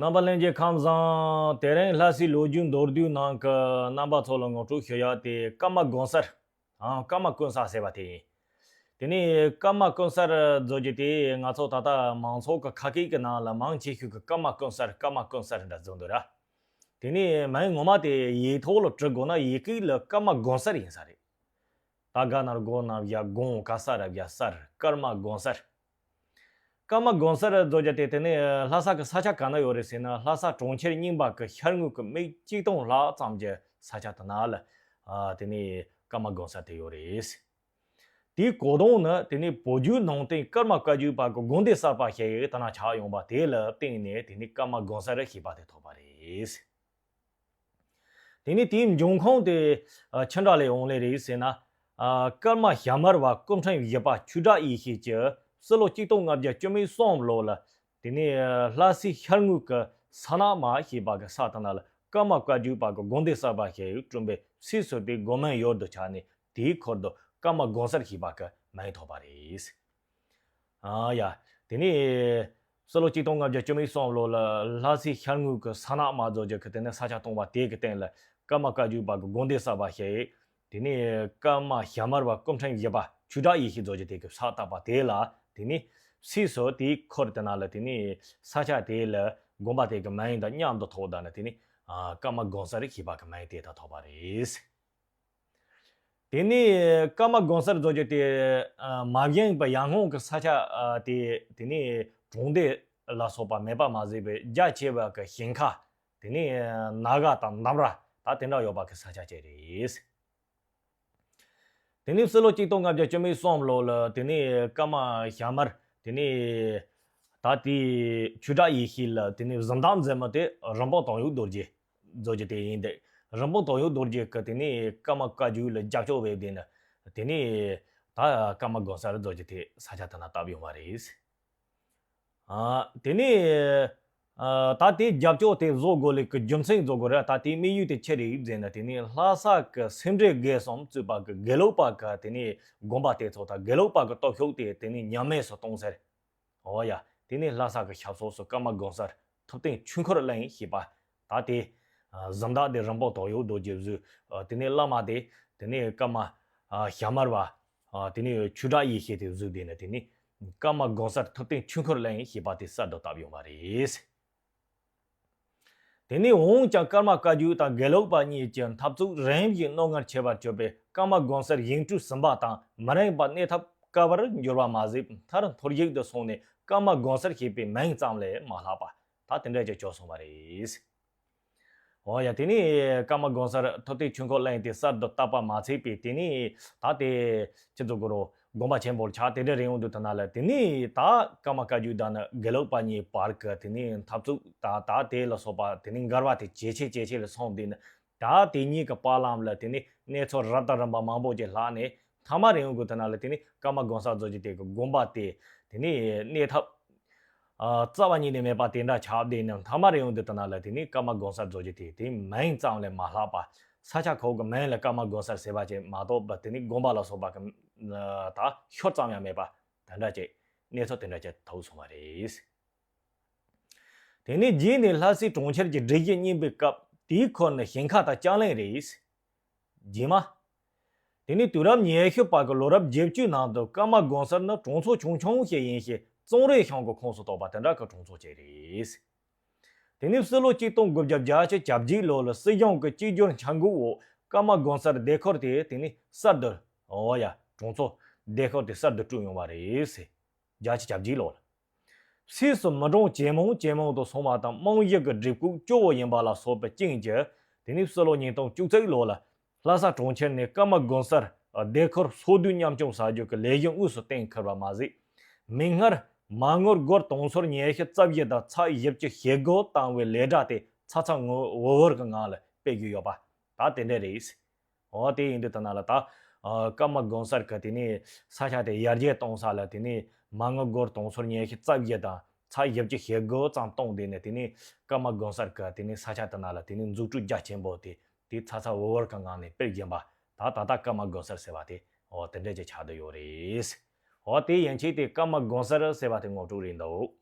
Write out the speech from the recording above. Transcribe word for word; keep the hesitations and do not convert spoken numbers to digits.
རྣམ་པ་ལྷན་རྒྱས་ཁམས་བཟང་། དེ་རིང་ལྷ་སའི་ལོ་རྒྱུས་མདོར་བསྡུས་ནང་གི་རྣམ་པ་ཚོ་ལ་ངོ་སྤྲོད་ཞུ་ཡག་དེ་ཀརྨ་དགོན་གསར། ཨང་། ཀརྨ་དགོན་གསར་ཟེར་བ་དེ་ཡིན། དེ་ནས་ཀརྨ་དགོན་གསར་བཟོ་རྒྱུ་དེ་ང་ཚོ་ད་ལྟ་མང་ཚོགས་ཀྱི་ཁ་སྐད་ཀྱི་ནང་ལ་མང་ཆེ་ཤོས་ཀྱི་ཀརྨ་དགོན་གསར། ཀརྨ་དགོན་གསར་འདྲ་བཟོ་འདུག་ར། དེ་ནས་མིང་ངོ་མ་དེ་ཡིག་ཐོག་ལ་བྲི་དགོས་ན་ཡི་གེ་ལ་ཀརྨ་དགོན་གསར་ཡིན་ས་རེད། ད་ག་ན་དགོ་ན་བཞག་དགོན། ག་ས་ར་བཞག་གསར། ཀརྨ་དགོན་གསར། ཀརྨ་དགོན་གསར་བཟོ་རྒྱུ་དེ་དེ་ནས་ལྷ་ས་གི་ས་ཆ་ག་ན་ཡོད་རེད་ཟེར་ན། ལྷ་ས་གྲོང་ཁྱེར་རྙིང་པ་གི་ཤར་ངོས་ཀྱི་མིག་གཅིག་སྟོང་ལྷག་ཙམ་གྱི་ས་ཆ་དེ་ན་ལ། ཨ། དེ་ནས་ཀརྨ་དགོན་གསར་དེ་ཡོད་རེད། དེའི་གོ་དོན་ནི་དེ་ནས་བོད་བརྒྱུད་ནང་བསྟན་ཀརྨ་བཀའ་བརྒྱུད་པ་གི་དགོན་སྡེ་གསར་པ་ཞིག་དེ་ན་ཆགས་ཡོང་བ་དེ་ལ་བརྟེན་ནས་དེ་ནས་ཀརྨ་དགོན་གསར་ཞེས་པ་དེ་ཐོབ་པ་རེད། དེ་ནས་དེའི་འབྱུང་ཁུངས་དེ་ཨ་ཅི་འདྲ་ལས་ཡོང་ལེ་རེད་ཟེར་ན། ཨ། ཀརྨ་ཞྭ་དམར་བ་སྐུ་ཕྲེང་བཞི་པ་ཆོས་གྲགས་ཡེ་ཤེས་ཀྱིས་སྤྱི་ལོ་གཅིག་སྟོང་ལྔ་བརྒྱ་བཅུ་མེད་གསུམ་ལོ་ལ། དེ་ནས་ལྷ་སའི་ཤར་ངོས་ཀྱི་ས་ནག་མ་ཞེས་པ་གི་ས་དེ་ན་ལ་ཀརྨ་བཀའ་བརྒྱུད་པ་གི་དགོན་སྡེ་གསར་པ་ཞིག་བསྐྲུན་པས། ཕྱིས་སུ་དེའི་དགོན་མིང་ཡུལ་དུ་ཆགས་ནས་དེའི་ཁུལ་དུ་ཀརྨ་དགོན་གསར་ཞེས་པ་གི་མིང་ཐོབ་པ་རེད། ཨ་ཡ། དེ་ནས་སྤྱི་ལོ་གཅིག་སྟོང་ལྔ་བརྒྱ་བཅུ་མེད་གསུམ་ལོ་ལ་ལྷ་སའི་ཤར་ངོས་ཀྱི་ས་ནག་མ་བཟོ་རྒྱུ་གི་དེ་ནས་ས་ཆ་སྟོང་པ་དེ་གི་སྟེང་ལ་ཀརྨ་བཀའ་བརྒྱུད་པ་གི་དགོན་སྡེ་གསར་པ་ཞིག་དེ་ནས་ཀརྨ་ཞྭ་དམར་བ་སྐུ་ཕྲེང་བཞི་པ་ཆོས་གྲགས་ཡེ་ཤེས་བཟོ་རྒྱུ་དེ་གི་ས་བཏབ་པ་དེ་ལ། དེ་ནས་ཕྱིས་སུ་དེའི་ཁུལ་དེ་ན་ལ་དེ་ནས་ས་ཆ་དེ་ལ་དགོན་པ་དེ་གི་མིང་དང་མཉམ་དུ་ཐོགས་ད་ནི་དེ་ནས་ཨ་ཀརྨ་དགོན་གསར་ཞེས་པ་གི་མིང་དེ་ད་ཐོབ་པ་རེད། དེ་ནས་ཀརྨ་དགོན་གསར་བཟོ་རྒྱུ་དེ་ཨ་མ་བཞེངས་པའི་ཡར་སྔོན་གྱི་ས་ཆ་ཨ་དེ་དེ་ནས་གྲོང་སྡེ་ལ་སོགས་པ་མེད་པ་མ་ཟད་པའི་རྒྱ་ཆེ་བ་གི་ཞིང་ཁ། དེ་ནས་ན་ག་དང་འདམ་ར་ད་དེ་འདྲ་ཡོད་པ་གི་ས་ཆ་ཅིག་རེད། དེ་ནས་སྤྱི་ལོ་གཅིག་སྟོང་ལྔ་བརྒྱ་བཅུ་མེད་གསུམ་ལོ་ལ་དེ་ནས་ཀརྨ་ཞྭ་དམར་དེ་ནས་ད་དེ་ཆོས་གྲགས་ཡེ་ཤེས་ལ་དེ་ནས་གཟི་མདངས་འཛིན་མི་དེ་རིན་སྤུངས་དོན་ཡོད་རྡོ་རྗེ་བཟོ་རྒྱུ་དེ་ཡིན་ཏེ། རིན་སྤུངས་དོན་ཡོད་རྡོ་རྗེ་གིས་དེ་ནས་ཀརྨ་བཀའ་བརྒྱུད་ལ་རྒྱབ་སྐྱོར་བྱས་དེ་ནས་དེ་ནས་ད་ཀརྨ་དགོན་གསར་བཟོ་རྒྱུ་དེ་ས་ཆ་དེ་ན་བཏབ་ཡོང་བ་རེད། ཨ། དེ་ནས་ཨ་ད་དེ་རྒྱབ་སྐྱོར་དེ་བཟོ་དགོས་ལེ་གི་རྒྱུ་མཚན་བཟོ་དགོས་རེད། ད་དེའི་དམིགས་ཡུལ་དེ་ཆི་རེད་ཟེར་ན། དེ་ནས་ལྷ་ས་གི་སེ་འབྲས་དགེ་གསུམ་གཙོས་པ་གི་དགེ་ལུགས་པ་གི་དེ་ནས་དགོན་པ་དེ་ཚོ་དང་དགེ་ལུགས་པ་གི་སྟོབས་ཤུགས་དེ་དེ་ནས་ཉམས་དམས་སུ་གཏོང་ཟེར། འོ་ཡ། དེ་ནས་ལྷ་ས་གི་ཞབས་སོར་སུ་ཀརྨ་དགོན་གསར་ཐུབ་བསྟན་ཆོས་འཁོར་གླིང་ཞེས་པ། ད་དེ་ཨ་གཟི་མདངས་དེ་རིན་སྤུངས་དོན་ཡོད་རྡོ་རྗེ་བཟོས། ཨ་དེ་ནས་བླ་མ་དེ་དེ་ནས་ཀརྨ་ཨ་ཞྭ་དམར་བ། ཨ་དེ་ནས་ཆོས་གྲགས་ཡེ་ཤེས་དེ་བཟོས། དེ་ནས་དེ་ནས་ཀརྨ་དགོན་གསར་ཐུབ་བསྟན་ཆོས་འཁོར་གླིང་ཞེས་པ་དེ་གསར་དུ་བཏབ་ཡོང་བ་རེད། དེ་ནས་འོན་ཀྱང་ཀརྨ་བཀའ་བརྒྱུད་དང་དགེ་ལུགས་པ་གཉིས་ཀྱི་འཐབ་རྩོད་རིམ་བཞིན་རྣོ་ངར་ཆེ་བར་གྱུར་པས། ཀརྨ་དགོན་གསར་བཞེངས་སྐྲུན་ཟིན་པ་དང་མི་རིང་བར་གནས་ཐབས་དཀའ་བར་གྱུར་པ་མ་ཟད། མཐར་འཐོར་ཞིག་ཏུ་སོང་ནས་ཀརྨ་དགོན་གསར་ཞེས་པའི་མིང་ཙམ་ལས་མ་ལྷག་པ་ད་དེ་འདྲ་ཅིག་གྱུར་སོང་བ་རེད། འོ་ཡ། དེ་ནས་ཀརྨ་དགོན་གསར་ཐུབ་བསྟན་ཆོས་འཁོར་གླིང་དེ་གསར་དུ་བཏབ་པ་མ་ཚད་པས། དེ་ནས་ད་དེ་ཆི་ཟེར་དགོས་རེད། དགོན་པ་ཆེན་པོར་ཆགས། དེ་འདྲ་རེད་ཡོང་དུས་དེ་ན་ལ་དེ་ནས་ད་ཀརྨ་བཀའ་བརྒྱུད་དང་ནི་དགེ་ལུགས་པ་གཉིས་བར་གྱི་དེ་ནས་འཐབ་རྩོད་ད་ད་དེ་ལ་སོགས་པ་དེ་ནས་འགལ་བ་དེ་ཇེ་ཆེ་ཇེ་ཆེ་ལ་སོང་། དེ་ནས་ད་དེ་གཉིས་ཀྱི་བར་ལམ་ལ་དེ་ནས་གནས་ཚུལ་རབ་དང་རིམ་པ་མང་པོ་ཅིག་ལྷགས་ནས། མཐའ་མ་རེད་ཡོང་དུས་དེ་ན་ལ་དེ་ནས་ཀརྨ་དགོན་གསར་བཟོ་རྒྱུ་དེ་གི་དགོན་པ་དེ་དེ་ནས་གནས་ཐབས་ཨ་རྩ་བ་ཉིད་ནས་མེད་པ་དེ་འདྲ་ཆགས། དེ་ནས་མཐའ་མ་རེད་ཡོང་དུས་དེ་ན་ལ་དེ་ནས་ཀརྨ་དགོན་གསར་བཟོ་རྒྱུ་དེ་དེ་མིང་ཙམ་ལས་མ་ལྷག་པ། ས་ཆ་ཁག་གི་མིང་ལ་ཀརྨ་དགོན་གསར་ཟེར་བ་ཅིག་མ་གཏོགས་པ་དེ་ནས་དགོན་པ་ལ་སོགས་པ་གི་ད་ཤུལ་ཙམ་ཡང་མེད་པ་དེ་འདྲ་ཅིག་གནས་ཚུལ་དེ་འདྲ་ཅིག་ཐོན་སོང་བ་རེད། དེ་ནས་རྗེས་ནས་ལྷ་སའི་གྲོང་ཁྱེར་གྱི་སྒྲིག་གཞི་རྙིང་པའི་སྐབས་དེའི་ཁུལ་ནི་ཞིང་ཁ་དང་ལྕང་གླིང་རེད། རྗེས་མ། དེ་ནས་དུས་རབས་ཉི་ཤུ་པ་གི་ལོ་རབས་བརྒྱད་ཅུའི་ནང་དུ་ཀརྨ་དགོན་གསར་ནི་གྲོང་ཚོ་ཆུང་ཆུང་ཞིག་ཡིན་ཞིང་། ཙོང་རའི་ཞང་གི་ཁོངས་སུ་གཏོགས་པ་དེ་འདྲ་གི་གྲོང་ཚོ་ཅིག་རེད། དེ་ནས་ཕྱི་ལོ་གཅིག་སྟོང་དགུ་བརྒྱ་བརྒྱད་ཅུ་གྱ་བརྒྱད་ལོ་ལ་སྲིད་གཞུང་གི་གཅིག་གྱུར་འཆར་འགོད་འོག་ཀརྨ་དགོན་གསར་སྡེ་ཁུལ་དེ་དེ་ནས་གསར་དུ། འོ་ཡ། གྲོང་ཚོ་སྡེ་ཁུལ་དེ་གསར་དུ་བསྐྲུན་ཡོང་བ་རེད། བརྒྱད་ཅུ་གྱ་བརྒྱད་ལོ་ལ། ཕྱིས་སུ་མི་གྲངས་ཇེ་མང་ཇེ་མང་དུ་སོང་བ་དང་། རྨང་གཞི་གི་སྒྲིག་བཀོད་སྐྱོ་བོ་ཡིན་པ་ལ་སོགས་པའི་རྐྱེན་གྱིས། དེ་ནས་ཕྱི་ལོ་ཉིས་སྟོང་བཅུ་གཅིག་ལོ་ལ་ལྷ་ས་གྲོང་ཁྱེར་ནས་ཀརྨ་དགོན་གསར་སྡེ་ཁུལ་སོ་བདུན་མཉམ་སྐྱོང་བྱ་རྒྱུ་གི་ལས་གཞི་དངོས་སུ་གཏན་འཁེལ་བ་མ་ཟད། མིག་སྔར་མ་དངུལ་སྒོར་དུང་ཕྱུར་ཉི་ཤུ་རྩ་བཞི་དང་ཚེག་བཞི་བཅུ་ཞེ་དགུ་བཏང་བའི་ལས་གྲྭ་དེ་ཚ་ཚ་འུར་འུར་གྱི་ངང་ལ་སྤེལ་རྒྱུ་ཡོད་པ་ད་དེ་འདྲ་རེད། འོ་དེ་ཡིན་དུས་དེ་ན་ལ་ད་ཨ་ཀརྨ་དགོན་གསར་གྱི་དེ་ནས་ས་ཆ་དེ་ཡར་རྒྱས་གཏོང་ས་ལ་དེ་ནས་མ་དངུལ་སྒོར་དུང་ཕྱུར་ཉི་ཤུ་རྩ་བཞི་དང་ཚེག་བཞི་བཅུ་ཞེ་དགུ་ཙམ་བཏང་དེ་ནས་དེ་ནས་ཀརྨ་དགོན་གསར་གྱི་དེ་ནས་ས་ཆ་དེ་ན་ལ་དེ་ནས་འཛུགས་སྐྲུན་རྒྱ་ཆེན་པོ་དེ་དེ་ཚ་ཚ་འུར་འུར་གྱི་ངང་ནས་སྤེལ་བཞིན་པ་ད་ད་ལྟ་ཀརྨ་དགོན་གསར་ཟེར་བ་དེ་འོ་དེ་འདྲ་ཅིག་ཆགས་བསྡད་ཡོད་རེད། འོ་དེ་ཡན་ཆད་དེ་ཀརྨ་དགོན་གསར་ཟེར་བ་དེ་ངོ་སྤྲོད་རེད་འདུག།